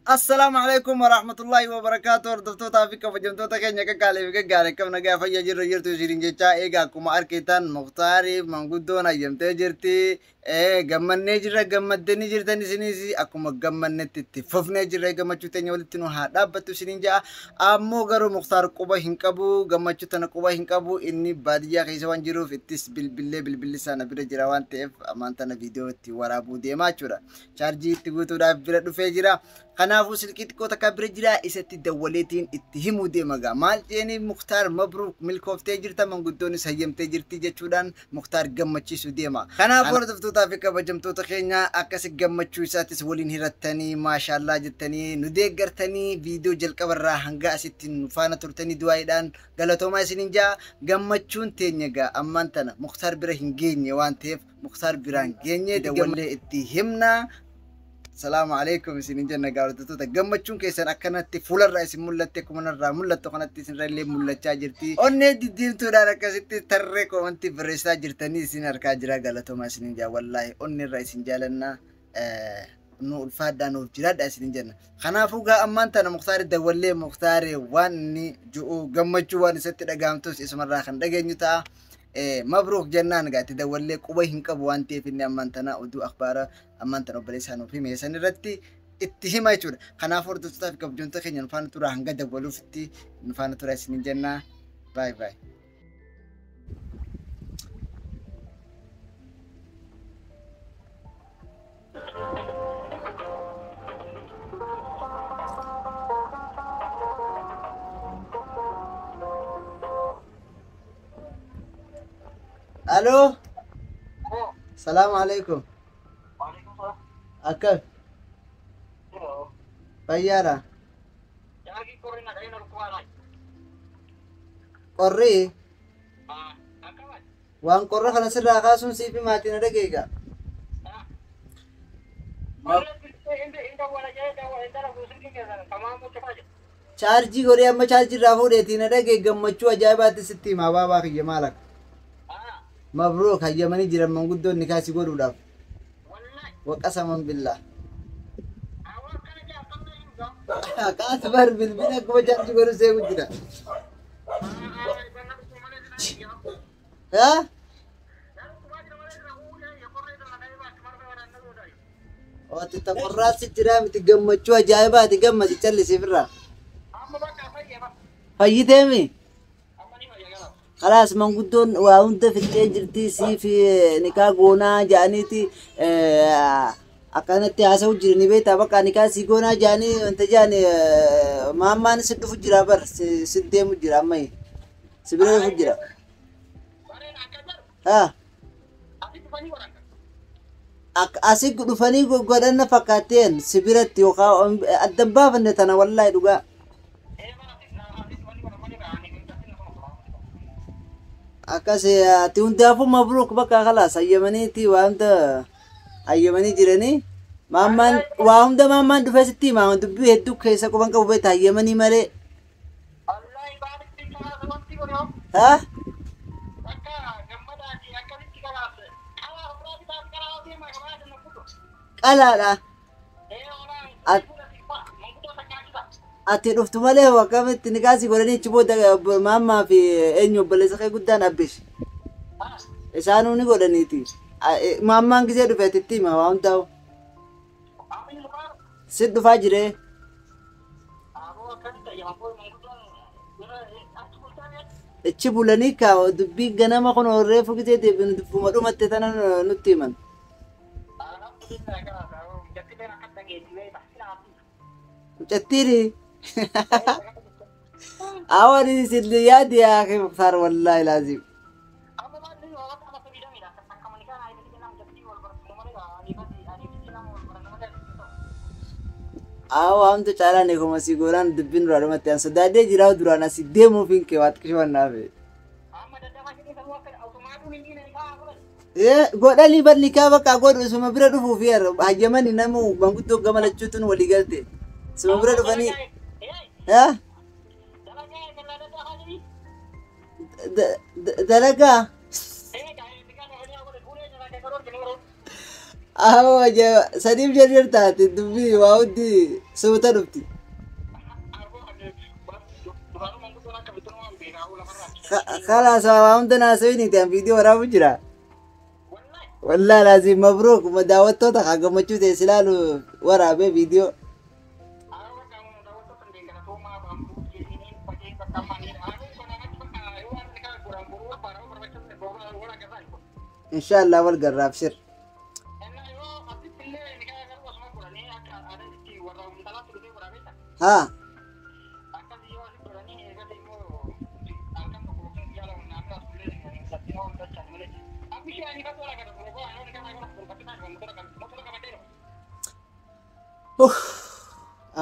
Assalaamu alaikum warahmatullahi wabarakaatu. Hordoftootaa fi kabajamtoota keenya qaqqaalee fi gaggaarii, akkam nagaa fayyaa jirra jirtu isiniin jechaa. Egaa akkuma argitan Muktaariif manguddoon hayyamtee jirti. Gammannee jirra, gammaddanii jirtan isinis akkuma gammannetti itti fufnee jirra. Gammachuu teenya walitti nu haa dhaabbattu isiniin ja'a. Ammoo garuu Muktaar quba hin qabu, gammachuu tana quba hin qabu. Inni baadiyyaa keessa waan jiruuf ittis bilbillee, bilbilli sana bira jira waan ta'eef ammaan tana viidiyoo itti waraabuu deemaa jechuudha. Chaarjii itti guutuudhaaf bira dhufee jira. Kanaafuu silkii xiqqoo takka bira jira, isatti dawwaleetiin itti himuu deema gaa. Maal jeeni? Muktaar mabruuk, milkooftee jirta, manguddoonis hayyamtee jirti jechuudhaan Muktaar gammachiisuu deema. Kanaafuu hordoftootaa fi kabajamtoota keenya, akkasi gammachuu isaattis waliin hirattanii, maashaallaa jettanii nu deeggartanii, viidiyoo jalqabarraa hanga asitti nu faana turtanii du'aayiidhaan galatoomaa isiniin jaa. Gammachuun teenya gaa ammaan tana Muktaar bira hin geenye waan ta'eef Muktaar biraan geenye dawwallee itti himna. Salaamu alaikum isinin jenna gaafatoota. Gammachuun keessan akkanatti fuularraa isin mul'atte, akkuma narraa mul'attu kanatti isinirra illee mul'achaa jirti. Onnee diddiimtuudhaan akkasitti tarree koomantii barreessaa jirtanii isin harkaa jira. Galatoomaa isinin jaa, wallaahi onneerraa isin jaalannaa, nu ulfaadhaa, nuuf jiraadha isinin jenna. Kanaafuu gaa ammaan tana Muktaari dawwallee Muktaari waan inni ju'u, gammachuu waan isatti dhagahamtus isumarraa kan dhageenyu ta'a. Mabruuk jennaan gaa itti dawwallee. Quba hin qabu waan ta'eef inni ammaan tana oduu akhbaara ammaan tana obboleessaa nuuf hime san irratti itti hima jechuudha. Kanaaf hordoftootaa fi kabajamtoota keenya, nu faana tura, hanga dawwaluufitti nu faana tura isinin jenna. Bye bye. Aloo. Salaamu alaikum. Akkam? Fayyaadha. Qorri waan qorra kana sirraa kaasuun siifi maatiin dhageega. Chaarjii godhee amma chaarjii irraa fuudheetiin na dhagee, gammachuu ajaa'ibaatti sitti hima. Baabaa kiyya, maal akka? Mabruuk, hayyamanii jiran manguddoon nikaa si godhuudhaaf. Waqasaman billaa. Kaas bar bilbila akkuma chaarjii godhu seeku jira. Haa? Waati ta qorraasi jira miti, gammachuu ajaa'ibaati, gammadi callisiifirraa. Fayyiteemi? Kalaas, manguddoon waa hunda fixxee jirti, siif nikaa goonaa jedhaniiti akkanatti haasa'u jirani beektaa. Bakka nikaa sii goonaa jedhanii wanta jedhani, maammaan si dhufu jira bar, si deemu jira, amma si bira dhufu jira. Haa. Asii dhufanii godhanna fakkaatteen si biratti yookaan addan baafanne tana, wallaahi dhugaa. Akkas ati hundaafuu mabruuk, bakka kalaas hayyamaniiti, waa hunda hayyamanii jiranii. Maammaan waa hunda maammaan dhufee sitti himaa, dubbii hedduu keessa quban qabu beekta, hayyamanii malee. Haa? Qalaadha. Ati dhuftu malee akkamitti nikaasii godhanii achi booda maammaa fi eenyu, obboleessa kee guddaan abbish. Isaanuu ni godhaniiti. Maammaan gisee dhufe ati itti hima waa hundaa'u. Si dhufaa jiree. Ichi bulanii kaa dubbii ganama kun reefu gisee deebinu dubbuma dhumatte tana nutti himan. Mucattiini. Awwan isin yaadi yaa akhi Muktaar, wallaahi laazim. Awwa hamtu caalaan eeguma si goonaan dubbiin duraa dhumatti an sodaadhee jiraa, duraan asii deemuuf hin kee waa xiqqishoo waan naafe. Godhanii bar nikaa bakka godhu, isuma bira dhufuuf hayyamanii namu manguddoo gama lachuutuun walii galte. Isuma bira dhufanii. Dalagaa. Awwa sadiif jarjar taate dubbii waa hundi. Suuta dhufti. Khalaas waa hunda naasawiniiti an viidiyoo waraabu jira. Wallaahi laazim mabruuk daawwattoota haa gammachuu ta'e silaalu waraabee viidiyoo. Inshaallah wal garraaf sir. Haa.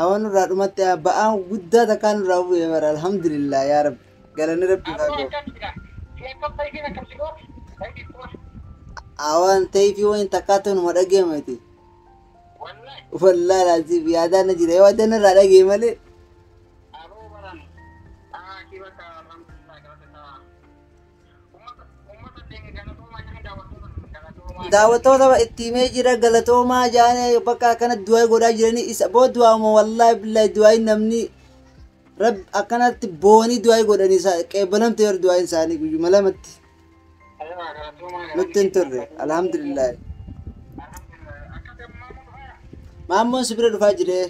Awwan nurraa dhumatti ba'aan guddaa takkaa nurraa bu'e bara alhamdulillah yaa rabbi galanni rabbi haa ga'u. Awwan ta'eefii wayin takkaa ta'u dhageemati. Wallaahi laazim yaadaan na jira yoo adda nurraa dhagee malee. Daawwattoota itti himee jira galatoomaa jaanee bakka akkana du'aa godhaa jiranii isa boo du'aama wallaahi billaahi du'aa namni rabbi akkanatti boonii du'aa godhanii qeebbalamte yeroo du'aa isaanii guyyuma lamatti nutti hin turre alhamdulillah. Maammoon si bira dhufaa jiree.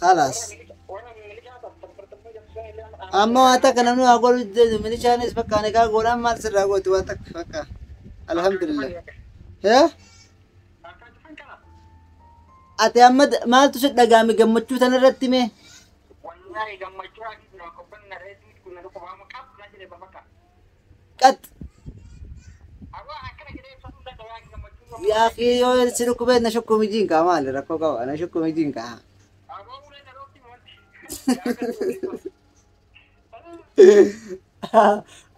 Khalaas. Amma waan takka namni waa godhu jedhu milishaanis bakka ani kaa godhan maal sirraa gooti waan takka bakka alhamdulillah. Hee? Ati amma maaltu si dhagaame gammachuu tana irratti mee? Qat. Yaa akhi yoo si dhukkubee na shukkumi jiinkaa maali rakkoo qaba na shukkumi jiinkaa.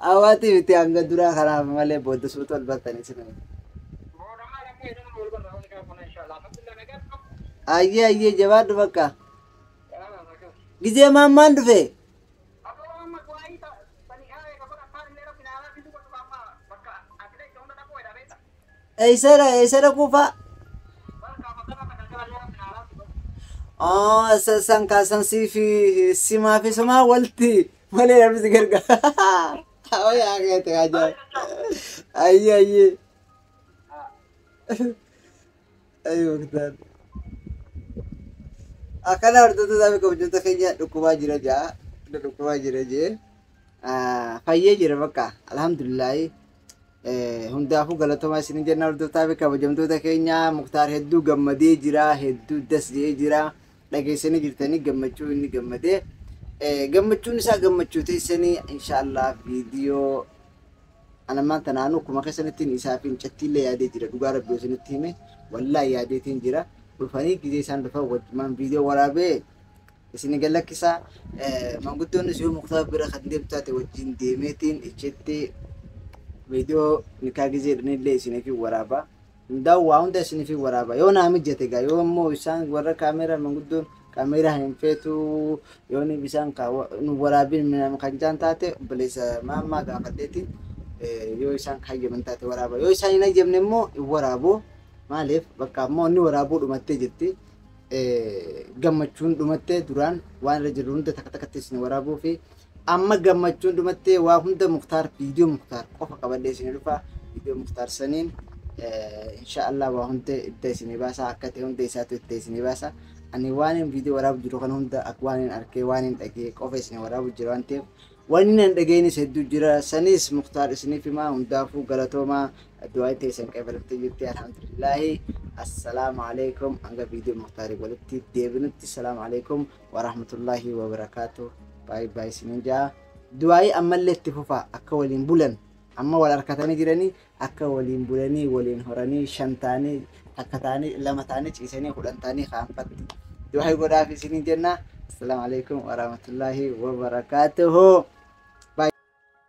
Awwaati miti hanga duraa kanaaf malee booda suuta ol bartanii sin. Ayyee ayyee jabaadhu bakka. Gizee maammaan dhufe? Eessara eessara kuufaa? San kaasan siifi simaa fi sumaa walti malee namni si gargaara. Awwa yaa keete ajaa'ib. Ayyee ayyee. Ayyee Muktaar. Akkana hordoftoota fi kabajamtoota keenya dhukkubaa jira jaa. Dhukkubaa jira jee. Fayyee jira bakka alhamdulillahi. Hundaafuu galatoomaa isin jenna hordoftoota fi kabajamtoota keenya Muktaar hedduu gammadee jira hedduu das jedhee jira. Dhageessanii jirtanii gammachuu inni gammadee. Gammachuun isaa gammachuu teessanii inshaallah viidiyoo anammaan tanaanuu akkuma keessanittiin isaa fi mucattiillee yaadee jira dhugaa rabbi isinitti hime wallaahi yaadeetiin jira dhufanii gizee isaan dhufan wajjumaan viidiyoo waraabee isin gallakkisaa manguddoonnis yoo Muktaar bira kan deemtu taate wajjin deemeetiin ichitti viidiyoo nikaa gizee dhanillee isiniif waraabaa. Hundaa'u waa hunda isiniif waraaba yoo naa mijate egaa yoo immoo isaan warra kaameeraa manguddoon kaameeraa hin feetu yoo ni bisaan nu waraabin kan jaan taate obboleessa maammaa gaafadheetiin yoo isaan hayyaman taate waraaba yoo isaan hin hayyamne immoo hin waraabu maaliif bakka ammoo inni waraabuu dhumattee jirti gammachuun dhumattee duraan waan irra jiru hunda takka takkatti isin waraabuu fi amma gammachuun dhumattee waa hunda Muktaar viidiyoo Muktaar qofa qabadhee isin dhufa viidiyoo Muktaar saniin inshaallah waa hunda itti isin baasa akka ta'e hunda isaatu itti isin baasa. Ani waan hin viidiyoo waraabu jiru kan hunda akka waan hin arkee waan hin dhagee qofa isin waraabu jira waan ta'eef waan hin dhageenis hedduu jira sanis Muktaar isiniif himaa hundaafuu galatoomaa du'aa teessan qeebalamtee jirti alhamdulillaahi. Assalaamu alaikum hanga viidiyoo Muktaarii walitti deebinutti assalaamu alaikum warahmatullaahi wabarakaatu baay'ee baay'ee isiniin jaa du'aayii ammallee itti fufaa akka waliin bulan amma wal harkatanii jiranii akka waliin bulanii waliin horanii shan ta'anii takka ta'anii lama ta'anii ciisanii 10 ta'anii kaanfatti du'aa godhaaf isiniin jenna. Assalaamu alaikum warahmatullaahi wabarakaatuhu.